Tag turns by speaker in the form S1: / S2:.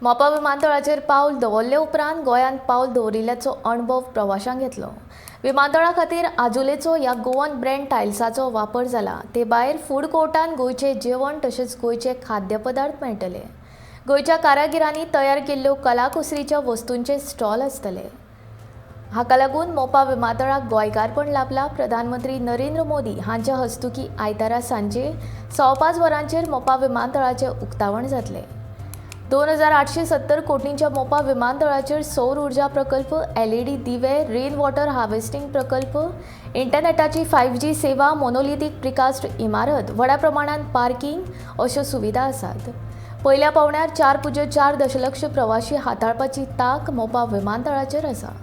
S1: मोपा विमानतळाचेर पावल दवरले उपरांत गोंयांत पावल दवरिल्ल्याचो अणभव प्रवाशांक येतलो. विमानतळा खातीर आजुलेचो ह्या गोवन ब्रँड टायल्साचो वापर जाला. ते भायर फूड कोर्टान गोंयचें जेवण तशेंच गोंयचे खाद्यपदार्थ मेळटले. गोंयच्या कारागिरांनी तयार केल्ल्यो कलाकुसरीच्या वस्तूंचे स्टॉल आसतले. हाका लागून मोपा विमानतळाक गोंयकारपण लाभला. प्रधानमंत्री नरेंद्र मोदी हांच्या हस्तुकी आयतारा सांजे 5:15 वरांचेर मोपा विमानतळाचें उक्तावण जातलें. 2870 कोटींच्या मोपा विमानतळाचेर सौर ऊर्जा प्रकल्प, एलईडी दिवे, रेन वॉटर हार्वेस्टिंग प्रकल्प, इंटरनेटाची 5G सेवा, मोनोलिथीक प्रिकास्ट इमारत, व्हडा प्रमाणांत पार्किंग अश्यो सुविधा आसात. पयल्या पावंड्यार 4.4 दशलक्ष प्रवाशी हाताळपाची तांक मोपा विमानतळाचेर आसा.